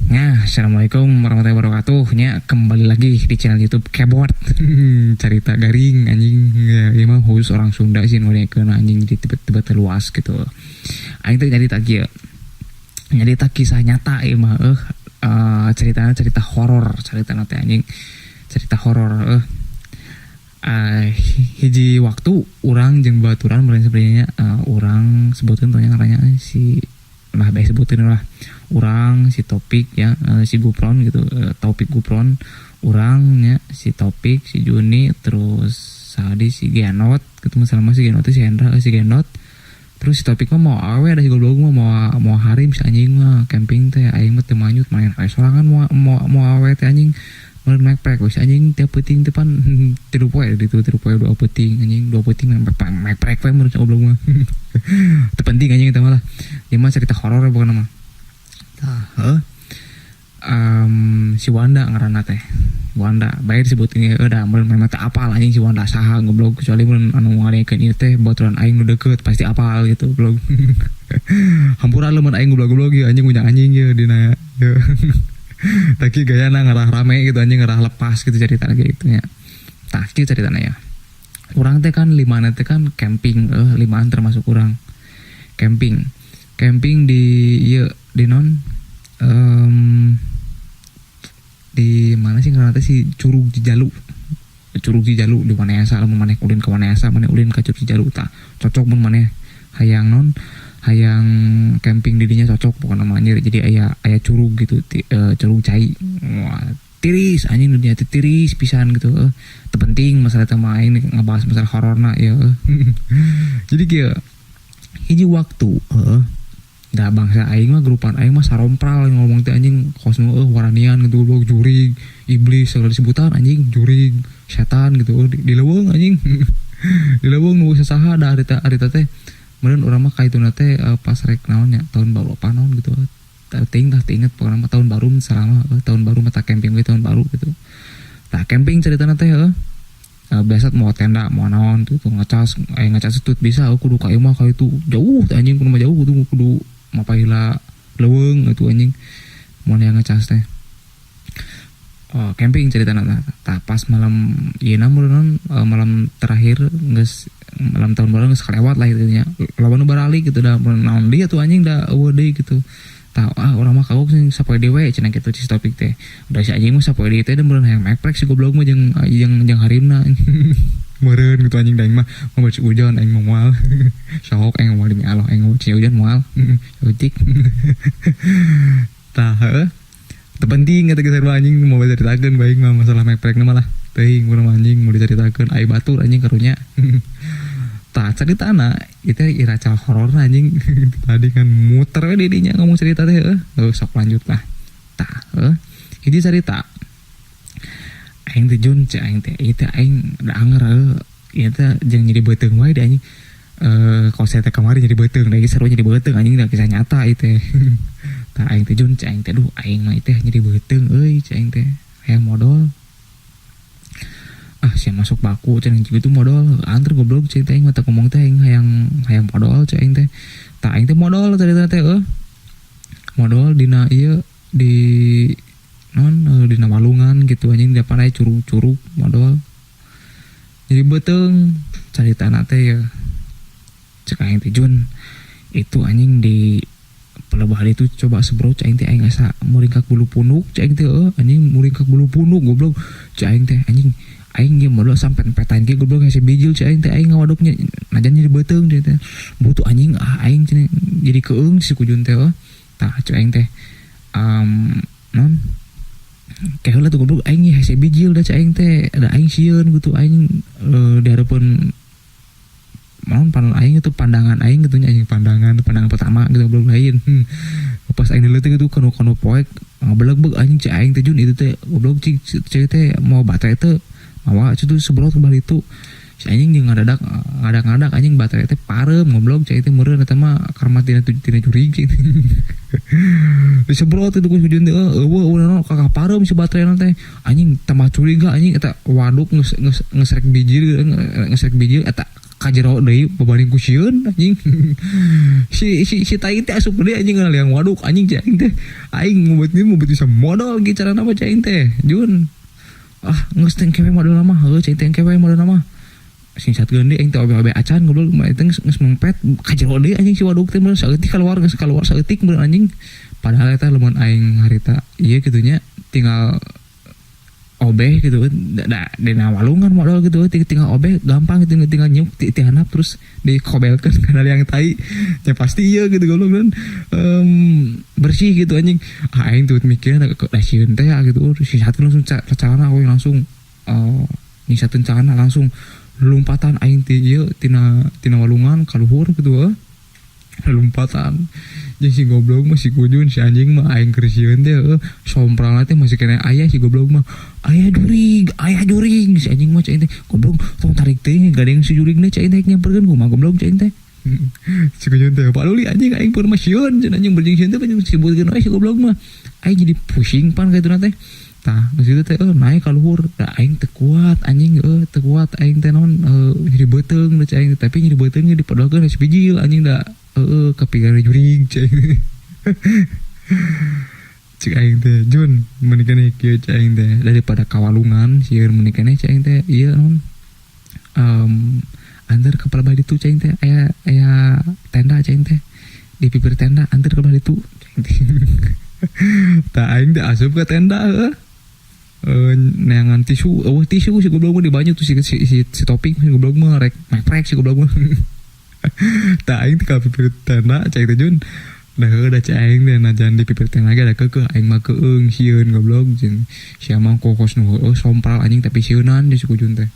Nah, assalamualaikum warahmatullahi wabarakatuh. Nya, kembali lagi di channel YouTube Keyboard. Cerita garing anjing ya, ieu mah khusus orang Sunda sih nu kena anjing, jadi tiba-tiba terluas gitu. Aing teh nyarita kieu. Nyarita kisah nyata ieu mah ceritanya cerita horor, cerita teh anjing. Cerita horor Hiji waktu urang jeung baturan meureun sebenarnya, urang sebutin tuh ngarannya si lah, bae sebutin lah, urang si Topik ya, si Gupron gitu, Topik Gupron urang ya, si Topik, si Juni, terus Sadi, si Genot gitu. Masalah si Genot, si Hendra, si Genot, terus si Topik mah mau awe ada, si goblok mah mau mau harim si anjing mah camping teh. Aing mah teu manyut, main aing sorangan mau mau mau awe teh anjing. Meureun mekprek we si anjing tiap peuting teh pan 3 poe gitu, 3 poe 2 peuting anjing, 2 peuting mekprek we meureun si goblok mah. Teu penting anjing eta mah lah. Ieu mah cerita horor ya bukan mah. Tah, heuh. Si Wanda ngaranna teh. Wanda, bae disebutin ieu da meureun memang teu apal anjing si Wanda saha goblok, kecuali mun anu ngadengekeun ieu teh baturan aing nu deukeut pasti apal gitu goblok. Hampura lamun aing goblok-goblok ieu anjing, punya anjing ieu dina ieu. Tah, kieu gayana ngarah rame gitu anjing, ngarah lepas gitu cerita gitu nya. Tah, kieu ceritana ya. Urang teh kan limana teh kan camping, limaan termasuk urang. Camping. Camping di ieu di non di mana sih ngaranna teh, si Curug Cijalu. Curug Cijalu di Wanayasa. Lamun maneh ulin ke Wanayasa, maneh ulin ka Curug Cijalu, tah cocok mun maneh hayang non hayang camping di dinya, cocok pokoknya mah anjir. Jadi aya aya curug gitu, curug cai. Wah, tiris anjing, dunia teh tiris pisan gitu. Teu penting masalah teh mah, aing ngebahas masalah hororna ya. Jadi kieu, hiji waktu da bangsa aing mah, grupan aing mah sarompral ngomong teh anjing, kos nu waranian gitu goblok, jurig, iblis segala disebutan anjing, jurig, setan gitu di leuweung anjing, di leuweung nu sasaha da harita harita teh meureun urang mah kaituna teh pas rek naon nya, tahun baru apa naon gitu, teuing tah, teu inget pokona mah tahun baru selama tahun baru mata camping we tahun baru gitu. Tah, camping ceritana teh biasa mau tenda mau naon tuh ngecas, ngecas itu bisa kudu ka imah ka itu jauh teh anjing, kudu mah jauh kudu kudu mapaila leuweung itu anjing mau yang ngecas teh. Oh, camping ceritana tah. Tah, pas malam ieu na meureun malam terakhir geus malam tahun baru geus kelewat lah itu nya, lawan nu baralik gitu da naon dia tuh anjing, da euweuh deui gitu. Tah, ah, urang mah kagok sih sapoe deui we cenah kitu si Topik teh. Udah si anjing mah sapoe deui teh da meureun hayang meprek si goblok mah jeung jeung jeung harimna meureun gitu anjing. Da aing mah mau baca hujan aing mah moal sok, aing moal, demi Allah aing mau hujan moal utik. Tah, heuh. Teu penting kata geus anjing, mau dicaritakeun baik mah masalah meprek mah lah teuing urang mah anjing, mau dicaritakeun ai batur anjing karunya. Tah, caritana itu iracal horor anjing, tadi kan muter we di dinya ngomong cerita teh heuh. Sok lanjut lah. Tah, heuh, hiji carita aing teh, Jun, cek aing teh ieu teh aing da anger heuh, ieu teh jeung nyeri beuteung wae da anjing. Kalau saya teh kamari nyeri beuteung, da seru nyeri beuteung anjing, da kisah nyata ieu teh. Tah, aing teh, Jun, cek aing teh, duh aing mah teh nyeri beuteung euy, cek aing teh, hayang modol ah, sia masuk baku cenah gitu, modol anter goblok, cek teh aing mah teu ngomong teh aing hayang hayang modol, cek aing teh. Tah, aing teh modol cerita teh modol dina ieu di non dina walungan gitu anjing, di depan aya curug-curug, modol jadi beuteung caritana teh ya. Cek aing teh, Jun, itu anjing di pelebah itu coba sebrot, cek aing teh, aing asa muringkak bulu punuk, cek aing teh anjing, muringkak bulu punuk goblok, cek aing teh anjing. Aing ge modol sampai petan ge goblok hese bijil, cek aing teh, aing ngawaduknya najan jadi beuteung cek teh butuh anjing, ah aing cenah jadi keung si kujun teh. Tah, cek aing teh non kayak heula tuh goblok, aing hese bijil da, cek aing teh, da aing sieun gitu aing di hareupeun naon pandangan aing itu, pandangan aing gitu nya anjing, pandangan pandangan pertama gitu goblok lain. Pas aing leutik itu kanu kanu poek ngabeleg anjing, cek aing teh, Jun, itu teh goblok, cik cek teh mau baterai teh mawa itu sebrot kembali itu si anjing jeung ngadadak ngadak-ngadak anjing, baterai teh pareum goblok, cek teh meureun eta mah karma tina tina jurig, cek disebrot itu ku Jun teh eueuh eueuh naon kakak pareum si baterai teh anjing, tambah curiga anjing. Eta waduk geus geus ngesrek bijil, ngesrek bijil eta. Ka jero deui babanding ku sieun anjing. Si si si tai teh asup deui anjing kana liang waduk anjing cai aing teh. Aing ngubeut ieu ngubeut bisa modol ge carana mah cai aing teh. Jun. Ah geus teh engke we modolna mah, heueuh cai teh engke we modolna mah. Singsatkeun deui aing teh obe-obe acan goblok mah teh geus mempet ka jero deui anjing si waduk teh meureun saeutik kaluar geus kaluar saeutik meureun anjing. Padahal eta lamun aing harita ieu kitu nya tinggal obeh gitu da dina walungan modal gitu tinggal obeh gampang gitu tinggal nyiuk ti, ti handap terus dikobelkeun kana liang tai ya pasti iya gitu goblok kan bersih gitu anjing. Ah aing tuh mikirna da sieun teh gitu sisatkeun langsung celana we langsung nyisatkeun celana langsung lompatan aing ti ieu tina tina walungan ka luhur gitu heuh. Lompatan jeung si goblok mah si Kujun si anjing mah aing keur sieun teh heueuh sompralna teh masih keneh aya si goblok mah aya jurig si anjing mah cai teh goblok tong tarik teuing gandeng si jurigna cai teh nyamperkeun kumaha goblok cai teh. Si Kujun teh paduli anjing aing pun mah sieun cenah anjing berjing sieun teh sibutkeun we si goblok mah aing jadi pusing pan kitu na teh. Tah geus kitu teh naik ka luhur da aing teu kuat anjing heueuh teu kuat aing teh naon nyeri beuteung da cai aing teh tapi nyeri beuteung ge dipodolkeun geus bijil anjing da heueuh kapikiran jurig cai aing teh. Cek aing teh Jun mun keneh kieu cai aing teh daripada kawalungan sieun mun keneh cai aing teh ieu naon anteur ka palebah ditu cai aing teh aya aya tenda cai aing teh di pipir tenda anteur ka belah ditu cai aing teh. Tah aing teh asup ka tenda heueuh. Neangan tisu eueuh tisu si goblok mah di banyu tuh si si si, si topik si goblok mah rek meprek si goblok mah. Tah aing teh ka pipir tenda cai teh Jun. Da heueuh da cai aing teh najan di pipir tenda ge da keukeuh aing mah keueung sieun goblok jeung sia mah kokos nu heueuh sompral anjing tapi sieunan jeung si Kujun teh.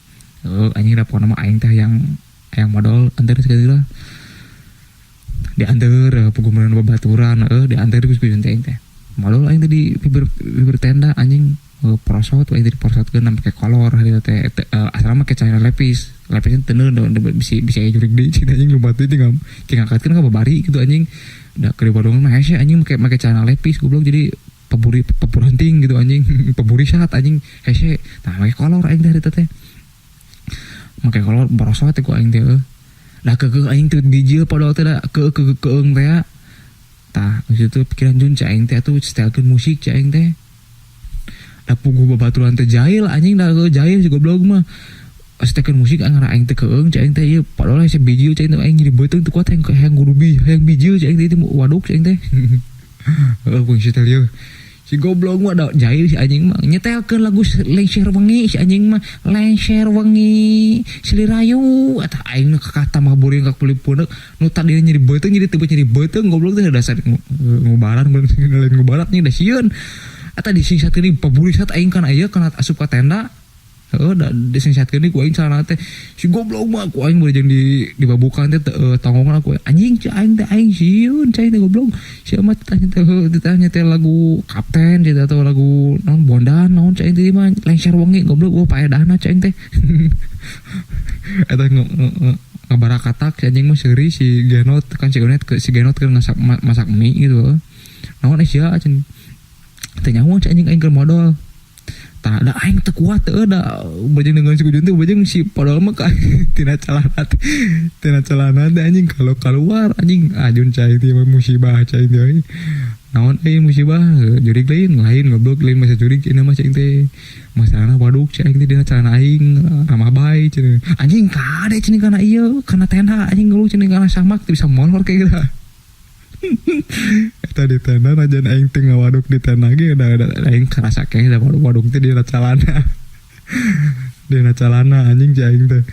Heueuh anjing da pokona mah aing teh hayang hayang modol anteur sakali lah. Dianteur puguh babaturan heueuh dianteur ku si Kujun teh aing teh. Modol aing teh di pipir pipir tenda anjing porosot aing teh diporosotkeun make kolor harita teh asalna make celana lepis. Lepisna teu neun bisi bisi aya jurig deui cenah anjing lumpat deui tinggal ngangkatkeun ka babari kitu anjing. Da keur di walungan mah hese anjing make make celana lepis goblok jadi paburi paburanting gitu anjing paburisat anjing hese. Tah make kolor aing teh harita teh. Make kolor borosot teh ku aing teh heueuh. Da keukeuh aing teu bijil padahal teh da keukeuh keung teh ya. Tah geus kitu pikiran Jun cai aing teh atuh setelkeun musik cai aing teh. Da puguh babaturan teh jahil anjing da jahil si goblok mah. Setelkeun musik anggar aing teh keung cai aing teh ieu padahal hese bijil cai aing teh aing nyeri beuteung teu kuat hayang hayang kudu bi hayang bijil cai aing teh waduk cai aing teh. Heueuh ku setel ieu. Si goblok mah da jahil si anjing mah nyetelkeun lagu Lengser Wengi si anjing mah Lengser Wengi Silirayu eta aing nu kakah tambah beureum ka kulit peuneuk nu tadina nyeri beuteung jadi teu nyeri beuteung goblok teh dasar ngubaran lain ngubarat nya da sieun. Eta disingsatkeun deui paburisat aing kana ieu kana asup ka tenda. Heeh da disingsatkeun deui ku aing calana teh. Si goblok mah ku aing beureum jeung di dibabukan teh tongongna ku aing anjing cek aing teh aing sieun cai teh goblok. Sia mah titah nyetel heueuh titah nyetel lagu Kapten cai teh atau lagu naon Bondan naon cai aing teh mah Lengser Wengi goblok eueuh paedahna cai aing teh. Eta ngabarakatak si anjing mah seuri si Genot kan si Genot si Genot keur ngasak masak mie gitu heueuh. Naon eh sia cenah. Teu nyaho cai anjing aing keur modol. Tah da aing teu kuat heueuh da beujeung dengan si Kujun teh beujeung si padahal mah ka tina calana teh tina calana teh anjing kalau kaluar anjing ajun cai teh musibah cai teh euy. Naon euy musibah jurig lain lain goblok lain masa jurig cenah mah cai teh. Masalahna waduk cai teh dina calana aing ramah bae cenah. Anjing kade cenah kana ieu kana tenda anjing goblok cenah kana samak teu bisa molor kayak gitu. Eta di tenda najan aing teu ngawaduk di tenda ge da aing karasa keneh da waduk teh dina calana. Dina calana anjing cai aing teh.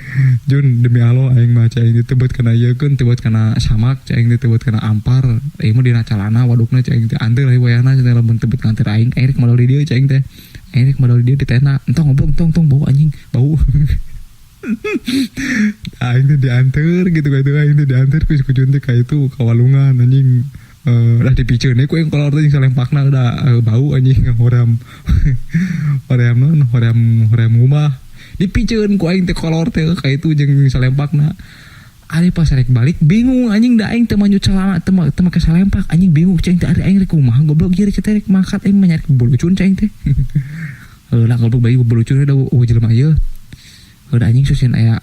Jun demi Allah aing mah cai aing teh teu beut kana ieu keun teu beut kana samak cai aing teh teu beut kana ampar. Ieu mah dina calana wadukna cai aing teh anteur we wayahna cenah lamun teu beut nganter aing aing rek modol di dieu cai aing teh. Aing rek modol di dieu di tenda. Entong goblok entong entong bau anjing bau. Aing teh dianteur gitu ka itu aing teh dianteur ku si Kujun teh ka itu ka walungan anjing. Dah dipiceun we ku aing kolor teh jeung salempakna da bau anjing hoream hoream naon hoream hoream ngumbah. Dipiceun ku aing teh kolor teh ka itu jeung salempakna. Ari pas rek balik bingung anjing da aing teu manjut celana teu teu make salempak anjing bingung cai aing teh ari aing rek kumaha goblok ieu rek rek mangkat aing mah nyari bulucun cai aing teh. Heulah goblok bari bulucun da eueuh jelema ieu. Heuh anjing susun aya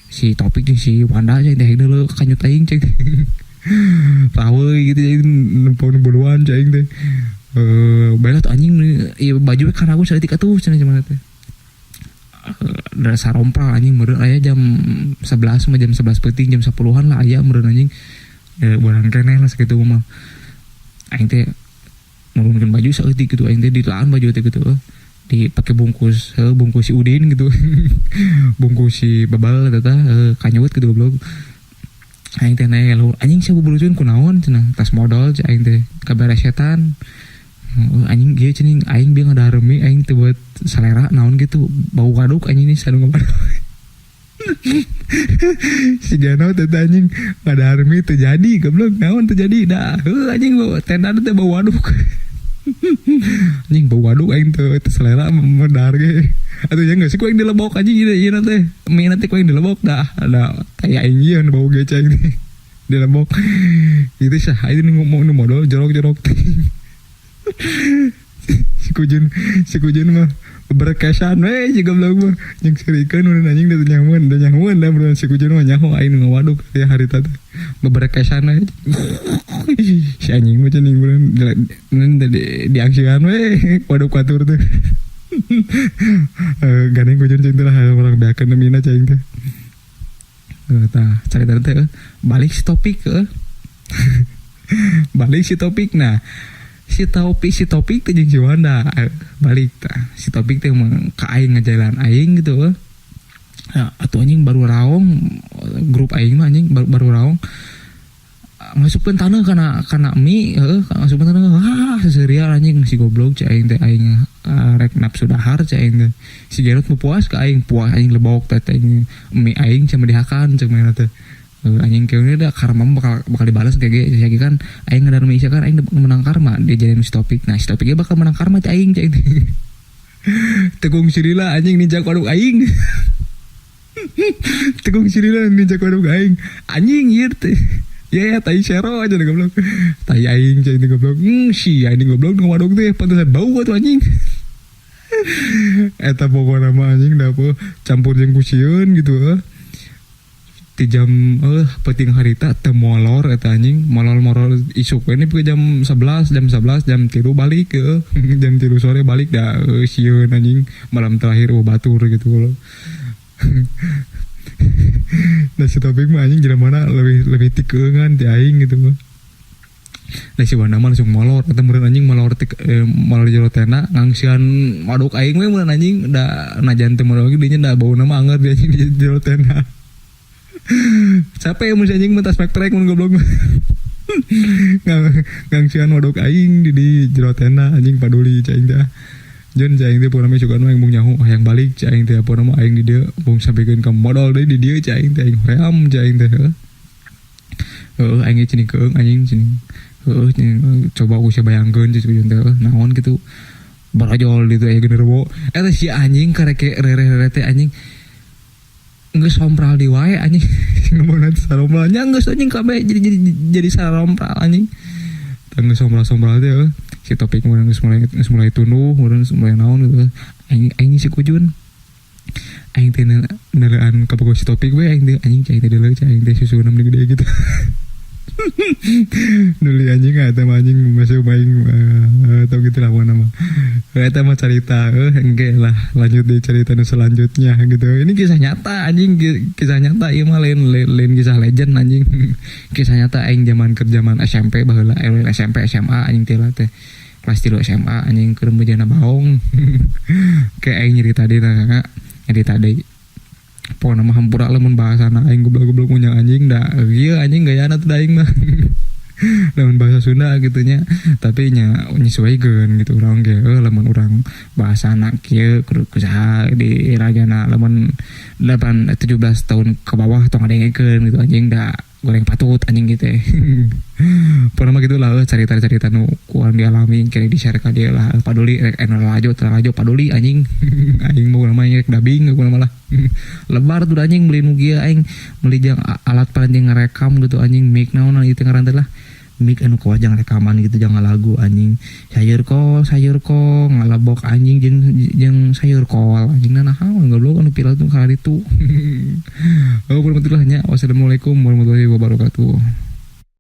Si Topik jeung si Wanda cai teh deuleu kanyut aing cai teh. Rawe gitu cai nempo buluan cai teh. Bae tuh anjing ieu baju we kana aku saeutik atuh cenah cuman teh. Sarompral anjing meureun aya jam 11 mah, jam 11 peuting, jam 10-an lah aya meureun anjing. Barang keneh lah sakitu mah. Aing teh nurunkeun baju saeutik gitu, aing teh dilaan baju teh gitu. Dipake bungkus, bungkus si Udin gitu. Bungkus si Babal eta teh kanyut gitu goblok. Aing teh nanya lu, anjing sia bubulucuan kunaon cenah, tas modal cek aing teh kaberesetan. Anjing ieu cenah aing bieu ngadahar mie aing teu buat selera naon gitu, bau waduk anjing ini sareng waduk. Si Gano teh anjing ngadahar mie teu jadi goblok, naon teu jadi dah. Heuh anjing bau tenda teh bau waduk. Anjing bau waduk aing teu selera medahar ge. Atuh nya geus ku aing dilebok anjing ieu ieu teh. Mie teh ku aing dilebok dah. Da tai aing ieu nu bau ge cai teh. Dilebok. Itu sah itu nu modal jorok-jorok teh. Si Kujun mah berkesan we si goblok mah jeung seurikeun mun anjing teu nyahoeun, teu nyahoeun da mun si Kujun mah nyaho aing nu ngawaduk ya harita teh. Beberkesan we. Si anjing mah cenah mun diangsian we waduk batur teh. Gandeng Kujun cing teh lah urang beakeun mina cing teh. Tah carita teh balik si topik heuh. Balik si topik nah. Si Topik teh jeung si Wanda balik tah. Si Topik teh mah ka aing ngajalan aing gitu. Ya, atuh anjing baru raong grup aing mah anjing baru raong ngasupkeun taneuh kana mie heuh, ngasupkeun taneuh ah seserial anjing si goblok cai aing teh aing rek nafsu dahar cai aing teh. Si Gerot mah puas ka aing, puas aing lebok teh aing mie aing cuma dihakan cek mana teh. Anjing keuna da karma mah bakal dibalas kayak ge. Sia kan aing ngadar mie kan aing menang karma dia jadi si Topik. Nah si Topik ge bakal menang karma teh aing cai teh. Tegung sirila anjing ninjak waduk aing. Tegung sirila ninjak waduk aing. Anjing ieu teh. Ya ya tai sero aja goblok. Tai aing cai teh goblok. Si aing goblok ngawaduk teh pantesan bau atuh anjing. Eta pokona mah anjing da apa campur jeung kusieun gitu heuh. Di jam peuting harita teu molor eta anjing, molor-molor isuk we nepi ka jam 11, jam 11, jam 3 balik heuh. Jam 3 sore balik da sieun anjing malam terakhir eueuh batur gitu loh. Nah si Topik mah anjing jelema lebih tikeungan ti aing gitu mah. Nah si Wanda mah langsung molor eta meureun anjing molor tik molor jero tenda ngangsian waduk aing we meureun anjing da najan teu molor ge dinya da bauna mah anger di anjing di jero tenda. Capek mun si anjing mah tas trek mun goblok mah. Ngangsian waduk aing di jero tenda anjing paduli cai aing teh. Jeun cai aing teh pokona mah sugan mah aing mung nyaho hayang balik cai aing teh pokona mah aing di dieu mung sampikeun ka modal deui di dieu cai aing teh aing hoream cai aing teh heuh. Heuh aing ge cini keung anjing cini. Heuh cini coba ku sia bayangkeun cai teh naon kitu. Barajol ditu aya genderuwo. Eta si anjing karek rere-rere teh anjing. Geus sompral di wae anjing. Ngomongna teh sarompral nya geus anjing kabeh jadi sarompral anjing. Tah geus sompral-sompral teh heuh. Si Topik mah geus mulai tunduh, geus mulai naon gitu. Aing si Kujun. Aing teh neulean ka bogo si Topik we aing teh anjing cai teh deuleu cai aing teh susuna meni gede gitu. Nuli anjing eta mah anjing masuk aing atau gitu lah pokona mah. Eta mah carita engke lah lanjut di cerita nu selanjutnya gitu. Ini kisah nyata anjing, kisah nyata ieu mah lain kisah legend anjing. Kisah nyata aing zaman keur zaman SMP baheula, SMP SMA anjing teh lah teh. Kelas 3 SMA anjing keur mejana baong. Kayak aing nyerita deui nah, nyerita deui. Pokona mah hampura lamun bahasana aing goblok-goblok punya anjing da ieu anjing gayana teh aing mah. Lamun bahasa Sunda gitu nya, tapi nya nyesuaikeun gitu urang ge lamun urang bahasana kieu kudu kusaha di rajana lamun 8 17 tahun ke bawah tong ngadengekeun gitu anjing da goreng patut anjing gitu. Pokona mah gitu lah carita-carita nu ku urang dialami kira di-share ka dieu lah paduli rek anu lalajo teu lalajo paduli anjing. Aing mah urang mah rek dabing urang mah lah. Lebar tuh anjing beli nu kieu aing meuli jang alat paranti ngarekam gitu anjing mic naon ieu teh ngaran teh lah. Mic anu kuat jangan rekaman gitu, jangan lagu anjing. Sayur kol, sayur kol, ngalebok anjing jeung jeung sayur kol anjing, nah naon goblok anu viral tuh kali itu. Oh, warahmatullahi. Wassalamualaikum warahmatullahi wabarakatuh.